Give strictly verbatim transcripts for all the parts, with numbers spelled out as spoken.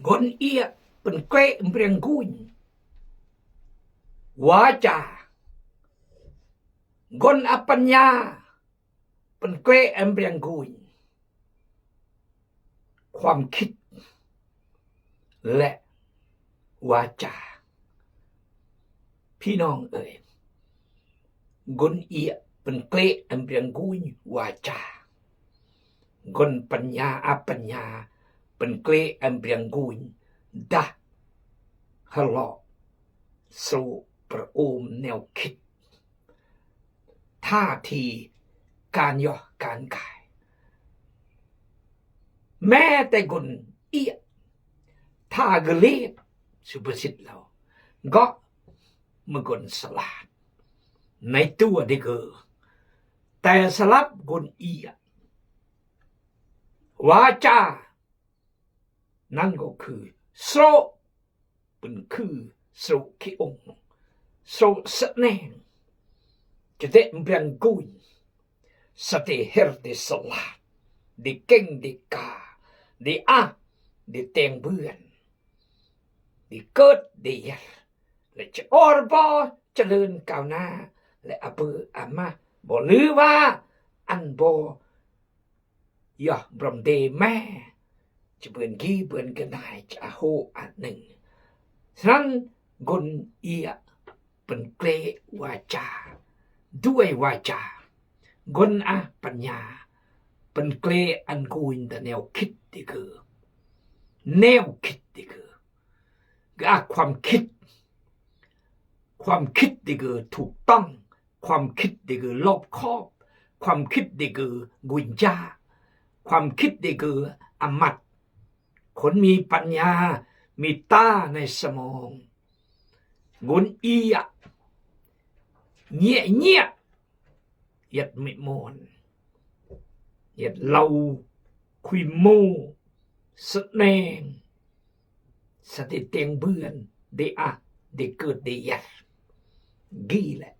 Gon iak pynklek ambriang guñ, waja. Gon apanya pynklek ambriang guñ, ความคิด และวาจา. Pi nong ơi, gon iak pynklek ambriang guñ, waja. Gon panya, apanya pynklek ambriang guñ, dah halo su pyrôm neo khit, tha thi kan yoh kan kai. Me te gon iak tha glet su basit lao, gok me gon salat. Nai tua dege, te salat gon iak. Waja นั่นก็คือ sro pynkhư, sro ki ong, sro saneng. Chete ambriang guñ, sa ti her, ti salat, ti keng, ti ka, ti ah, ti teng bươn, ti kơt, ti yar. Lei chi or bo chalơn kao na, lei abư ama bo lư wa an bo, yoh brom de me, chi bươn gi bươn gynai, chi aho aning. Srăng gon iak pynklek waja, duai waja. Gon apanya pynklek an guñ dah neo khit dege. Neo khit dege. Ga ความคิด, ความคิด dege ถูกต้อง, ความคิด dege รอบคอบ, ความคิด dege กุญแจ, ความคิด dege amat. คนมีปัญญา, มีตาในสมอง. Gon iak, nyiek nyiek, yet mit mon, yet lau, khui mo, saneng, sa ti teng bươn, ti ah, ti kơt, ti yar. Gi lei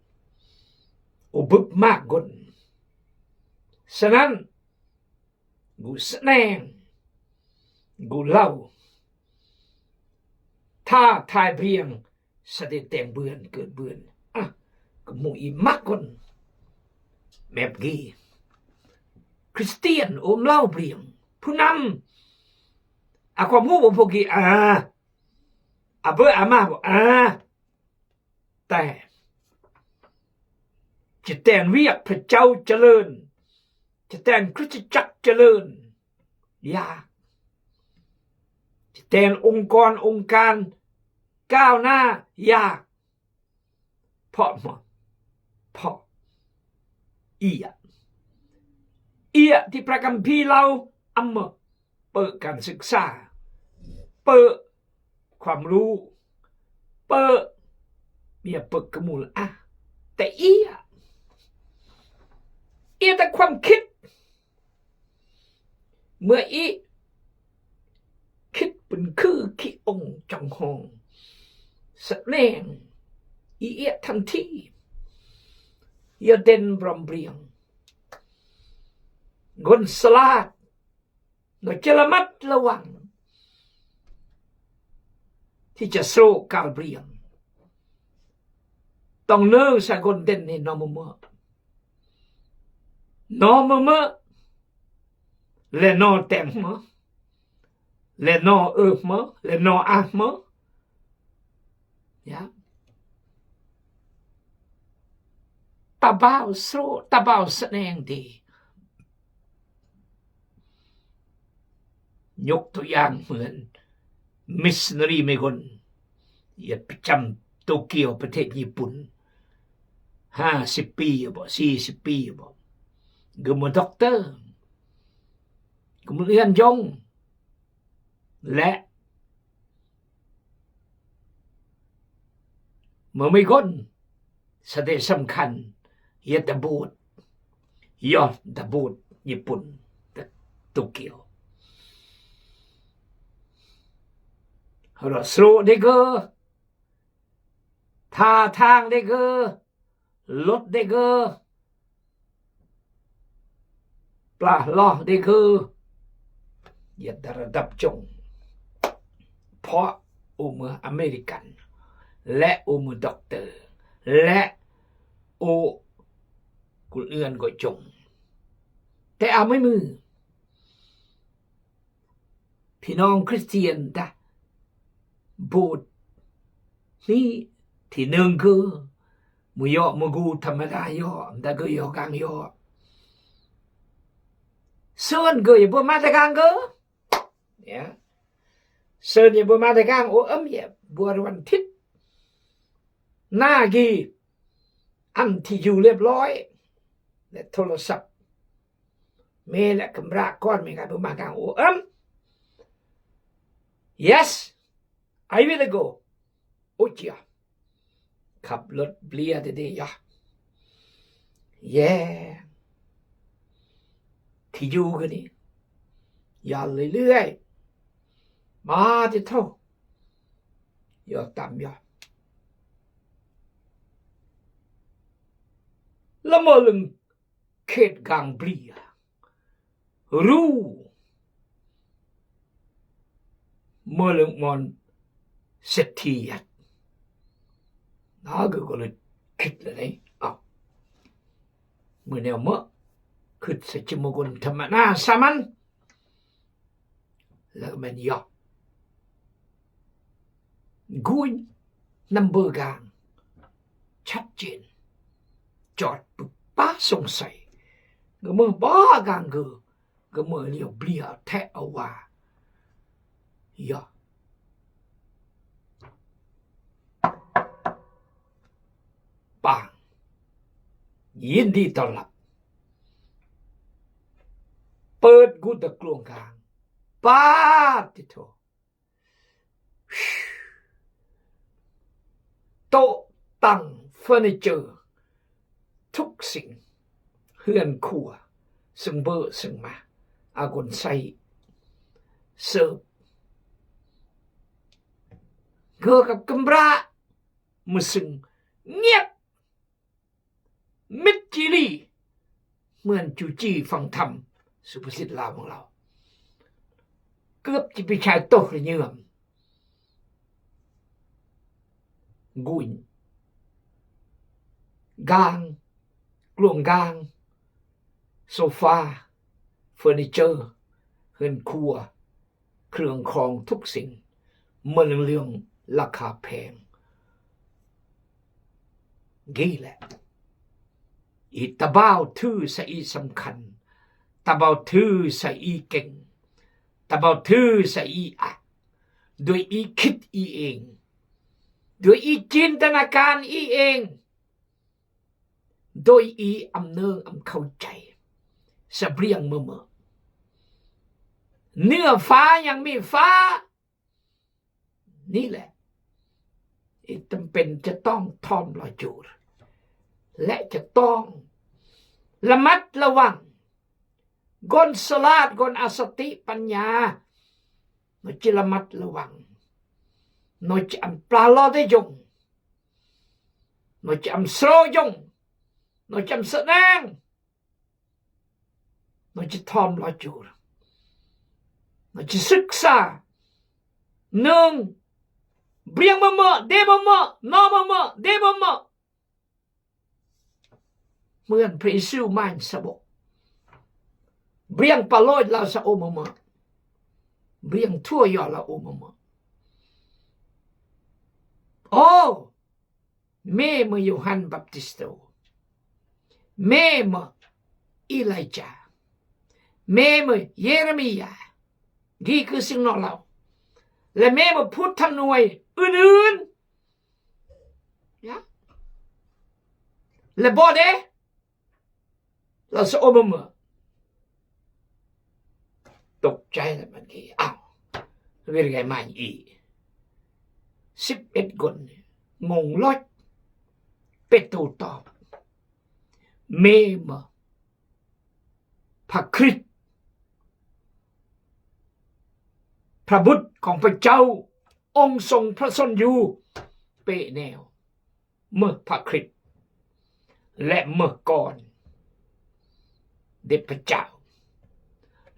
u bưp mak gon. Srăng gu saneng, gu lau, tha thai briang, sa ti teng bươn, kơt bươn. Ah, kơ mu i mak gon. Mep gi Christian ôm lau briang, phu năm. A, kơ mu bo phu gi, a, abư ama bo, a, te chi ten wiak Phật giáo chalơn, chi ten Christ chak chalơn, ya, chi ten ong kon ong kan kao na, ya. Pho mo, pho. Iak, iak ti prak am pi lau, am mo, pơ kan sik sa, pơ ความรู้, pơ, mia pơ kơ mul a. Te iak, iak ta ความคิด. Mơ i khit pynkhư ki ong chong hong, saneng, i iak than thi, ya den brom briang. Gon salat, no chalamat lawang, ti cha sro kal briang. Tong nơ sa gon den ni no mơ mơ. No mơ mơ. Le no teng mơ. Le no ơ mơ. Le no ah mơ. Ya. Ta bao sro, ta bao saneng ti. Nhuk tu yang mưn missionary mê gon, yet pơchăm Tokyo, ประเทศ Nhipun. Ha, sipi ya bo, si sipi ya bo. Gơmö doctor. Gơmö ian jong. Le mơ mê gon. Sa te สำคัญ, ya ta bot. Ya ta bot Nhipun, ta Tokyo. Hara sro dege, tha thang dege, lôt dege, plah loh dege, ya ta radap jong. Pok, u mø American, leh u mø doctor, leh u kul ian go jong. Te a mø mø, pi nong Christian ta, bot ni ti nong gø, mø yoh mø gu tama da yoh, da gø yoh gang yoh. Sơn gø yoh bơ ma da gang gø. Ya. Sơn yoh bơ ma da gang ô ấm ya, bơ ruan thit. Na gi ăn thì dù lep loi. Lep thô lô sập. Mê lep kơmră kon mê ngă bơ ma gang ô ấm. Yes. I will go. Ôi chia. Khăp lôt blia tê tê ya. Yeah. Thì dù cái đi. Ya lưỡi lưỡi. Ba tê thô. Ya tam ya. Lơ mơ lưng khêt gang blia. Ru. Mơ lưng mon seti yat. Na gø gø lưng khit lưng nai. Au. Mơ neo mơ. Khit sa chi mơ gun tama na saman. Lơ men yoh. Gun năm bơ gang. Chặt chên. Chọt bơ ba sông say. Gø mơ ba gang gø. Gø mơ liêu blia te awa. Yoh. Bang. Yin di tao lap. Pơt gút da kluông gang. Ba tê thô. Tô tăng furniture. Thúc sing. Hưn khua. Sing bơ sing ma. Agon sai. Sơ. Gơ kap kơmră. Mơ sing. Ngiet. Mít chi li. Mưn chu chi phang thăm. Sư pơsit lao măng lao. Cướp chi pi chai tôh rơ nhơm. Gun. Gang. Kluông gang. Sofa. Furniture. Hưn khua. เครื่องของทุกสิ่ง มันเรื่องราคาแพง Gĭ lĕ. Ih ta bao thư sa ih sâm khăn, ta bao thư sa ih keng, ta bao thư sa ih ăt, doi ih khĭt ih eng, doi ih chin ta na kan ih eng. Doi ih âm nương âm khâu chảy. Sa briăng mơ mơ. Nưa phá yang mi phá. Ni lĕ. Ih tâm pen cha tong thom lo chur. Lĕ cha tong. Lamat lawang. Gon salat, gon asati panya. Nó chi lamat lawang. Nó chi ăn pla lo te jong. Nó chi ăn sro jong. Nó chi ăn sa nang. Nó chi thom lo chur. Nó chi sük sa. Nương. Briăng mơ mơ, de mơ mơ, no mơ mơ, de mơ mơ. Mưn Pha-ri-siu main sa bok. Briăng paloit la sa ô mơ mơ. Briăng thua yo la ô mơ mơ. Ô, mê mơ Yohan Baptisto. Mê mơ Elijah. Mê mơ Yeremia. Gĭ kơ sing no lao. Lĕ mê mơ phut tham nuai. Ưn ưn. Ya. Lĕ bode. Lăng sa ô mơ mơ. Tŏk chai lĕ man gĭ. Ao. Wir gai man i. Sip et gon. Ngong loj. Pet tu top. Mê mơ. Pha Krist. Pha bŭt kong pha châu, ong song pha son yu, pê neo, mơh pha Krist, lĕ mơh kon, đe pha châu,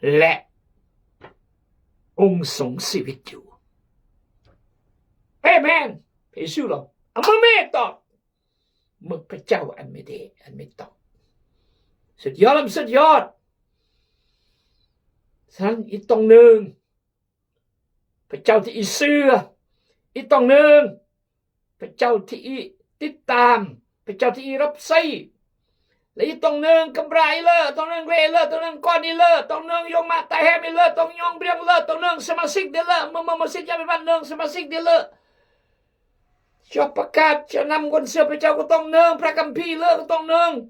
lĕ ong song si wit yu. Amen. Phi Yesu lo. Amen, mi tong. Mekpachao an mi de, an mi tong. Sut yod lam sut yod. San i tong nương. Pachao ti i sư. I tong nương. Pachao ti i titang. Pachao ti i rap sai. Lei tong nương kambra i lơ, tong nương gre i lơ, tong nương kon i lơ, tong nương yong ma ta hem i lơ, tong yong briang lơ, tong nương samasik de lơ, mơ mơ masik yam i ban nương samasik de lơ. Chop pakat, chop năm gon sư pachao ku tong nương, pra kamphi lơ ku tong nương.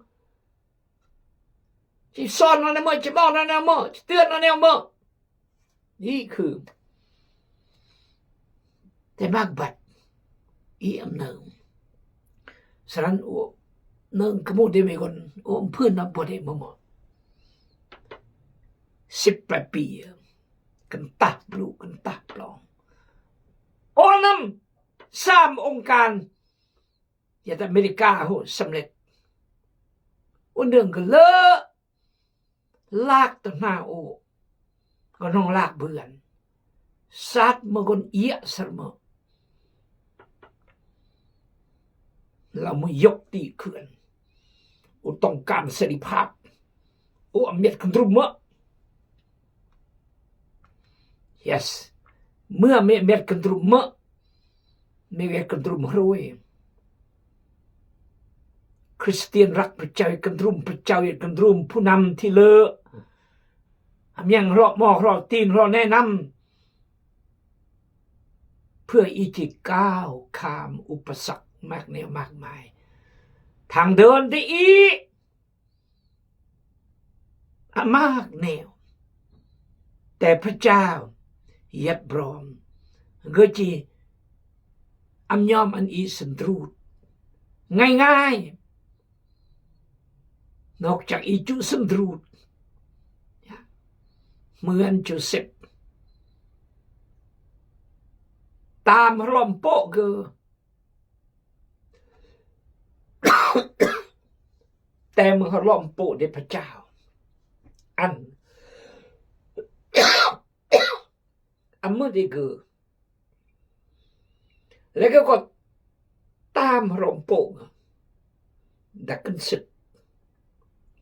Chi son na ne mơ, chi mok na ne mơ, chi tươn na ne mơ. Ih khư. Te mak bat. Ih am nương. Srăng u nương kơ mu de me gon, u am phưn na bot de mơ mơ. Sip pa pi. Kentah blu, kentah plong. Ô năm. Sam ong kan. Ya ta America ho samlet. U nương gơ lơ. Lak tơ na u. Gon hong lak bươn. Sat mơ gon iă sar mơ. La mơ yok ti khưn. U tong kan seri phap. U am miet kendrum mơ. Yes. Mơ am miet kendrum mơ. Mê weh kendrum hroi. Christian răk pachao kendrum, pachao kendrum, phu năm thi lơ. Am yang hlo mok, hlo tin, hlo ne năm. Pơ i chi kao kham upasak mak neo mak mai. Thang đơn di i. Amak neo. Te pachao. Yet brom. Gơ chi am nhom an i sendrut. Ngai ngai. Nok chak i chu sendrut. Ya. Mưn Joseph. Tam hlom po gơ. Tem hlom po de pachao. An. Am mơ de gơ. Lê gơ ko tam hlom po. Da kân sik.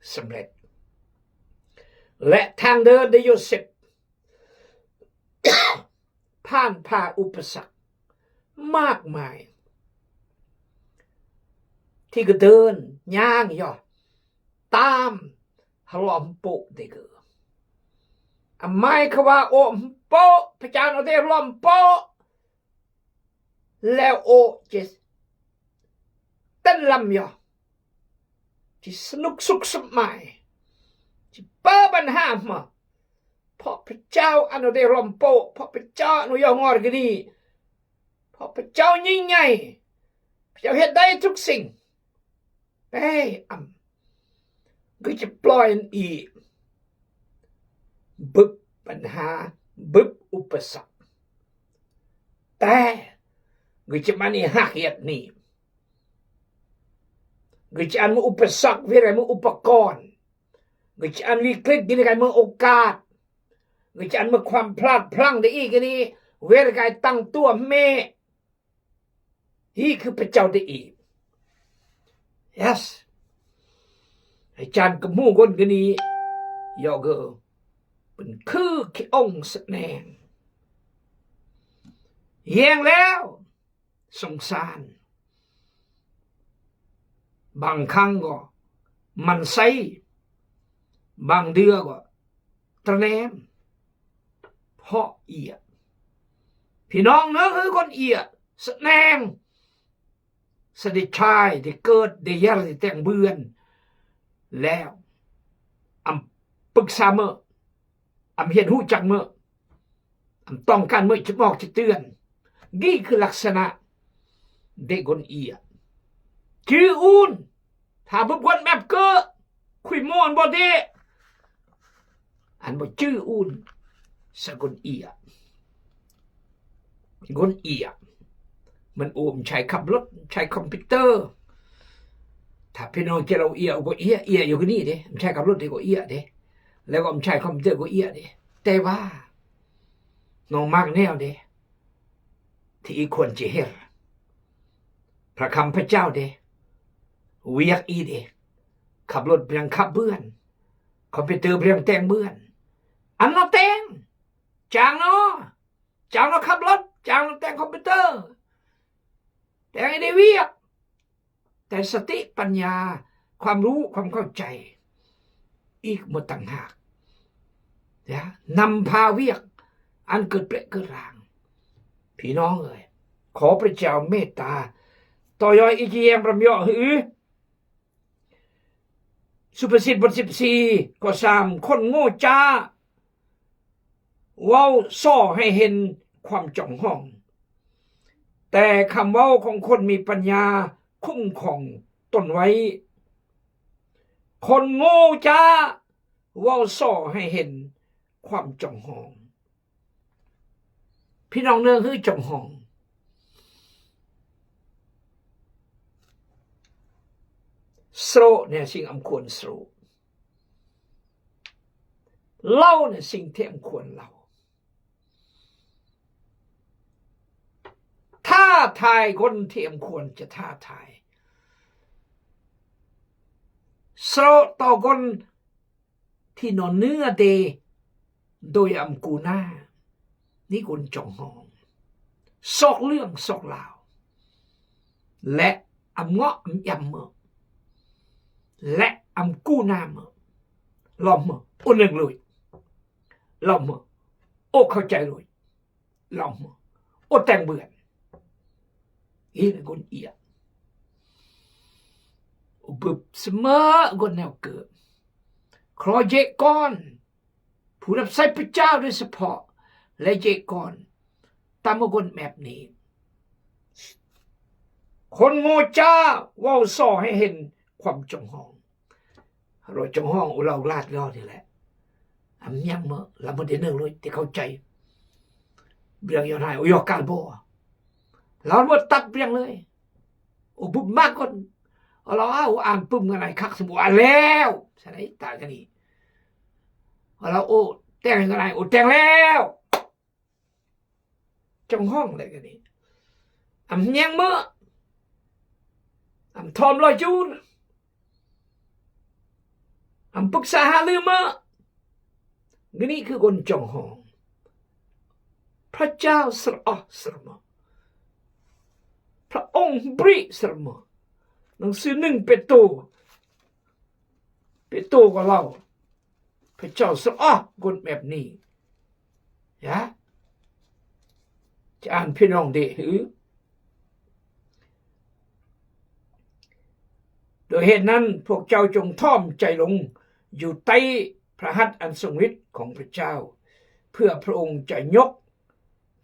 Samlet. Lê thang dơ de Yôsep. Phan pha upasak. Mak mai. Thi gơ dơn, nhang yo. Tam, hlom po de gơ. Amai khawa o po, pachan o de hlom po. Leo o ches. Ten lam yo. Chi snuk suk suk mai. Chi pa ban ha ma. Pho pachao ano de hlom po, pho pachao ano yo ngor gini. Pho pachao nying nyai. Pachao het dai truk sing. Ê, am. Gơ chi ploin i. Bưp ban ha, bưp upasak. Te. Gơ chi mani hak yet ni. Gơ chi an mơ upasak, wir mơ upakon. Gơ chi an wi klik gini kai mơ okat. Gơ chi an mơ khwam plat plang de i gini, wir kai tang tua me. Hi kơ pachao de i. Yes. Hai chan kơ mu gon gini, yo gơ. Pynkhư ki ong sek neng. Yeng leo. Song san. Bang khang go. Man sai. Bang dưa go. Trnem. Pho iă. Phi nong nơ hư kon iă. Sek neng. Sa de chai, de kơt, de yar, de teng bươn. Leo. Am pơk sa mơ. Am hiên hu chak mơ. Am tong kan mơ chi mok chi tưan. Gi kơ laksana. De gon iă. Chư un. Tha bưp gon mep kơ. Khui mon bo de. An bo chư un. Sa gon iă. Gon iă. Măn ôm chai khăp lôt, chai computer. Tha phi nong chê lau iă, go iă, iă yo gini de. Chai khăp lôt de go iă de. Lego chai computer go iă de. Te wa. Nong mak neo de. Ti i kon jeher. Prak ham pejao de. Wiak i de. Kap lod briang kap bơan. Kompiuter briang teng bơan. Ano teng. Chang no. Chang no kap lod. Chang no teng kompiuter. Teng i de wiak. แต่สติปัญญา ความรู้ความเข้าใจ อีกหมดต่างหาก นะ นำพาเวียกอันเกิดเปรอะเกิดราง พี่น้องเอ๋ย ขอพระเจ้าเมตตา ต่อยอยอีกเยี่ยมรำเยาะหือ สุภาษิตบทสิบสี่ ข้อสาม คนโง่จ๊า เว้าส่อให้เห็นความจ้องห้อง แต่คำเว้าของคนมีปัญญาคุ้มครองตนไว้ คนโง่จ๊า เว้าส่อให้เห็นความจ้องห้อง พี่น้องเนอะ หื้อจ้องห้อง สโรเนี่ยสิ่งอำควรสโร เล่าเนี่ยสิ่งที่อำควรเล่า ท้าทายคนที่อำควรจะท้าทาย สโรต่อคนที่หน่อเนื้อเต โดยอำกูหน้า นี่คนจ้องห้อง ซอกเรื่องซอกราว และอำเงาะอำแอ่มเมอะ และอำกูหน้าเมอะ ลอมเมอะ โอนึ่งลุย ลอมเมอะ โอเข้าใจลุย ลอมเมอะ โอแตงเบือน อีนี่คนเอีย โอบึบเสมอคนแนวเกิด คลอเยะก้อน ผู้รับใช้พระเจ้าโดยเฉพาะ และเยะก้อน ตามคนแบบนี้ คนโง่จ๊า เว้าส่อให้เห็นความจ้องห้อง เราจ้องห้อง โอ เราลาดเรานี่แหละ อำยังเมอะ เราบ่ได้เนิ่งเลย ที่เข้าใจ เบียงยอดหาย โอ ยอดกาลบ่ เราบ่ตัดเบียงเลย โอ บุบมากก่อน เอา เราเอาอ่านปึ้มกันไหนคักสมบูรณ์อ่านแล้ว ใช่ไหม ตายกันนี่ เอา เรา โอ แต่งกันไหน โอ แต่งแล้ว จ้องห้องเลยกันนี่ อำยังเมอะ อำทอมลอยจูน อำปรึกษาหารือเมอะ นี่คือคนจ้องห้อง พระเจ้าสะออสะเมอะ พระองค์บริสะเมอะ หนังสือหนึ่งเปโตร เปโตรก็เล่า พระเจ้าสะออคนแบบนี้ ยะ จะอ่านพี่น้องเดะหือ โดยเหตุนั้นพวกเจ้าจงถ่อมใจลงอยู่ใต้พระหัตถ์อันทรงฤทธิ์ของพระเจ้า เพื่อพระองค์จะยก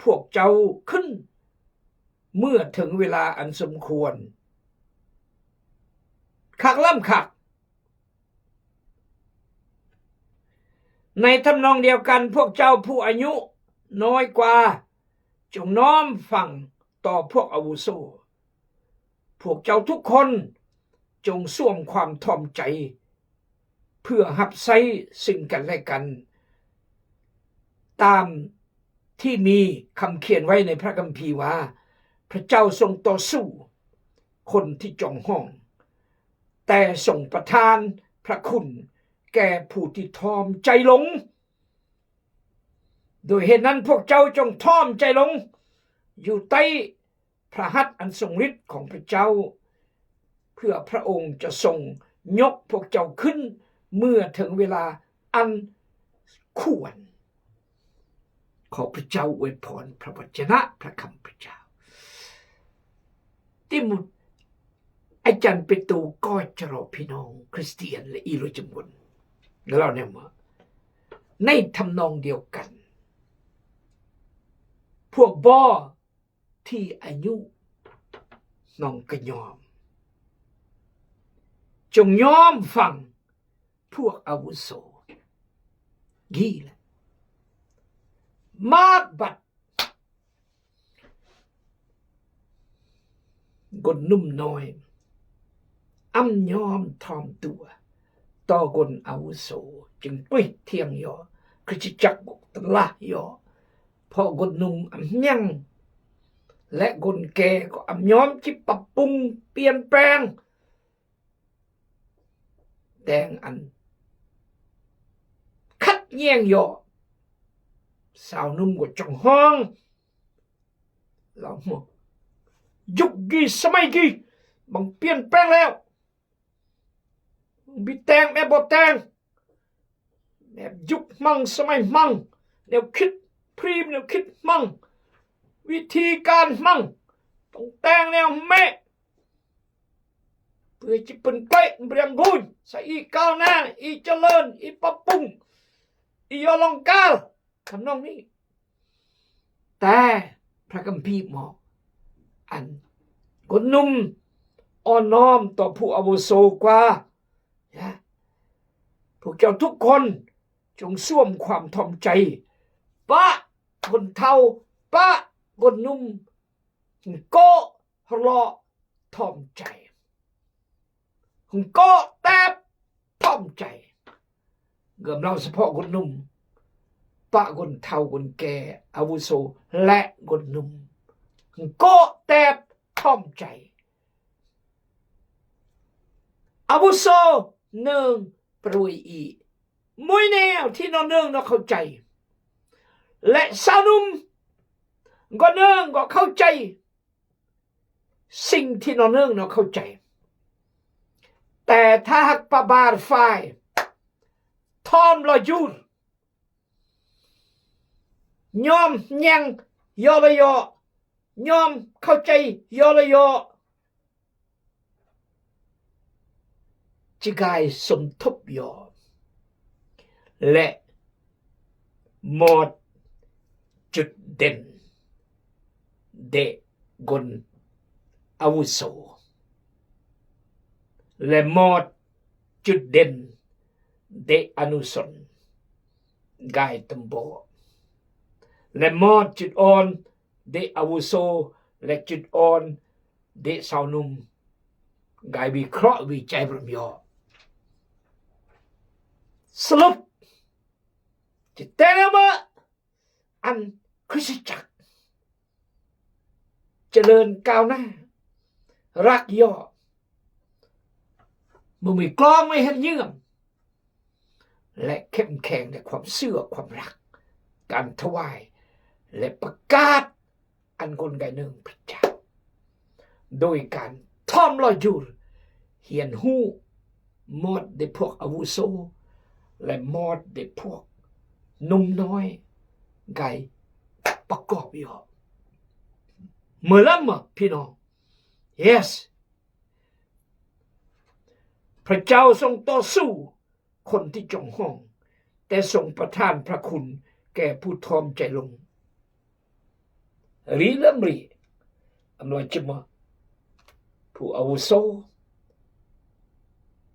พวกเจ้าขึ้น เมื่อถึงเวลาอันสมควร คักล้ำคัก ในทำนองเดียวกัน พวกเจ้าผู้อายุน้อยกว่า จงน้อมฟังต่อพวกอาวุโส พวกเจ้าทุกคนจงสวมความถ่อมใจ เพื่อรับใช้ซึ่งกันและกัน ตามที่มีคำเขียนไว้ในพระคัมภีร์ว่า พระเจ้าทรงต่อสู้คนที่จ้องห้อง แต่ทรงประทานพระคุณแก่ผู้ที่ถ่อมใจลง โดยเหตุนั้นพวกเจ้าจงถ่อมใจลง อยู่ใต้พระหัตถ์อันทรงฤทธิ์ของพระเจ้า เพื่อพระองค์จะทรงยกพวกเจ้าขึ้น เมื่อถึงเวลาอันควร ขอพระเจ้าอวยพรพระวจนะพระคำพระเจ้า ที่หมด อาจารย์เปโตรก็จะรอพี่น้องคริสเตียนและอีโรจมน แล้วเราเนี่ยมา ในทำนองเดียวกัน พวกบ่ที่อายุน้องก็ยอม จงยอมฟังพวกอาวุโส ยี่แหละ มากบัด คนหนุ่มน้อย อ้ำยอมถ่อมตัว ต่อคนอาวุโส จึงตุ้ยเถียงยอ คริสตจักรบอกตะละยอ เพราะคนหนุ่มอ้ำยัง Lek gon ke ko am nhom chi papung pian peng. Teng an khăt ngieng yo. Sao num ko chong hong. Lao mo. Juk gi samai gi. Bang pian peng leo. Bi teng me bo teng. Nep juk hmang samai hmang. Nep khit prim nep khit hmang. Wi thi kan hmang. Tong teng nep me. Pui chi pynklek mbriang gun. Sa i kal na, i chalon, i papung. I yolong kal. Kam nong ni. Te, pra kam pi mo. An. Gon num. Ôn nơm to phu abu so qua. Ya. Phu kiao thuk kon. Chung suom khwam thom chai. Pă, gon thau. Pă, gon num. Hngko, hrlo, thom chai. Hngko tep, thom chai. Gơm lau sa pho gon num. Pă gon thau gon ke, abu so le gon num. Hngko tep, thom chai. Abu so nơng prui i. Mui neo thi no nơng no khâu chai. Le sao num. Ngo nơng ngo khâu chai. Sing thi no nơng no khâu chai. Te tha hăk pa bar fai. Thom lo jur. Nhom nheng yo lo yo. Nhom khâu chai yo lo yo. Chi gai sum thup yo. Le mot chut den de gon abu so. Le mot chut den de anuson gai tơmbo. Le mot chut on de abu so, le chut on de sao num. Gai bi krok bi chai brum yo. Srup. Chi tena ma an Krist chak. Chalơn kao na. Rak yo. Mui mui klong mui hen nhơm. Le khem kheng le khwam sưa khwam rak. Kan thawai. Le pakat an gon gai nơng pachak. Doi kan thom lo jur. Hian hu. Mot de phuak abu so. Le mot de phuak num noi. Gai pakop yo. Mơ lăm mơ phi no. Yes. พระเจ้าทรงต่อสู้ คนที่จองฮอง แต่ทรงประทานพระคุณแก่ผู้ทอมใจลง Ri lăm ri. Am loi chim mơ. Phu abu so.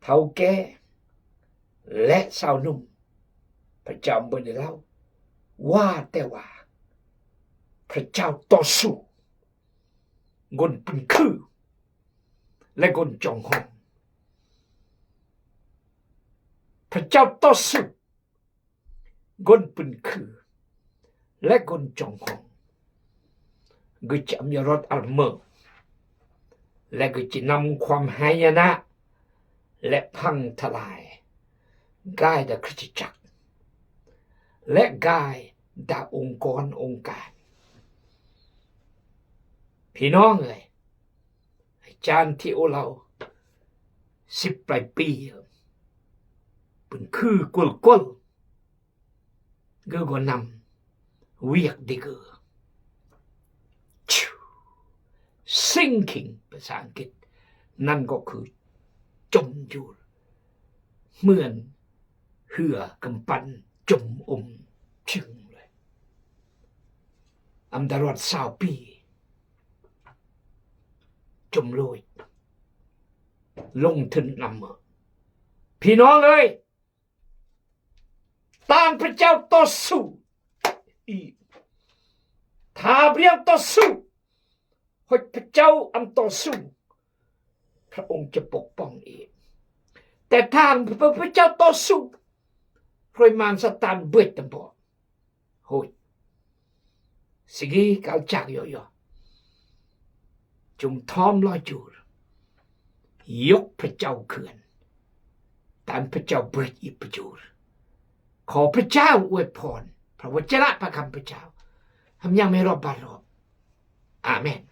Thâu ke. Le sao num. พระเจ้า bơni lao. Wa te wa. พระเจ้าต่อสู้ gon pynkhư. Le gon jong hong. พระเจ้าต่อสู้ gon pynkhư. Le gon jong hong. Gø chi am yarot armơ. Le gø chi năm khwam haya na. Le phang thalai. Gai đa Krist chak. Le gai đa ong kon ong kan. Phi nong ơi. Chan thi ô lao. Sip plai pi. Pynkhư kul kul. Gø gø năm. Wiak di gø. Chu. Sinking ภาษาอังกฤษ นั่นก็คือ จมอยู่ เหมือนเฮือกำปั้นจมอม chưng loi. Am đa rot sao pi. Chum lui. Lông thưn năm mơ. Phi nong ơi. Tan พระเจ้าต่อสู้ อี Tha briang ต่อสู้ Hoj พระเจ้า am ต่อสู้ พระองค์จะปกป้อง อี Te tha พระเจ้าต่อสู้ Roi man Satan bơi tơmbo. Hôi. Sigi kal chak yo yo. Jung tom lajur. Yok pejao kuen. Dan pejao brit i pejur. Ko pejao uepon. Pejao, wajela pakam pejao. Hamnyang mero baro. Amen.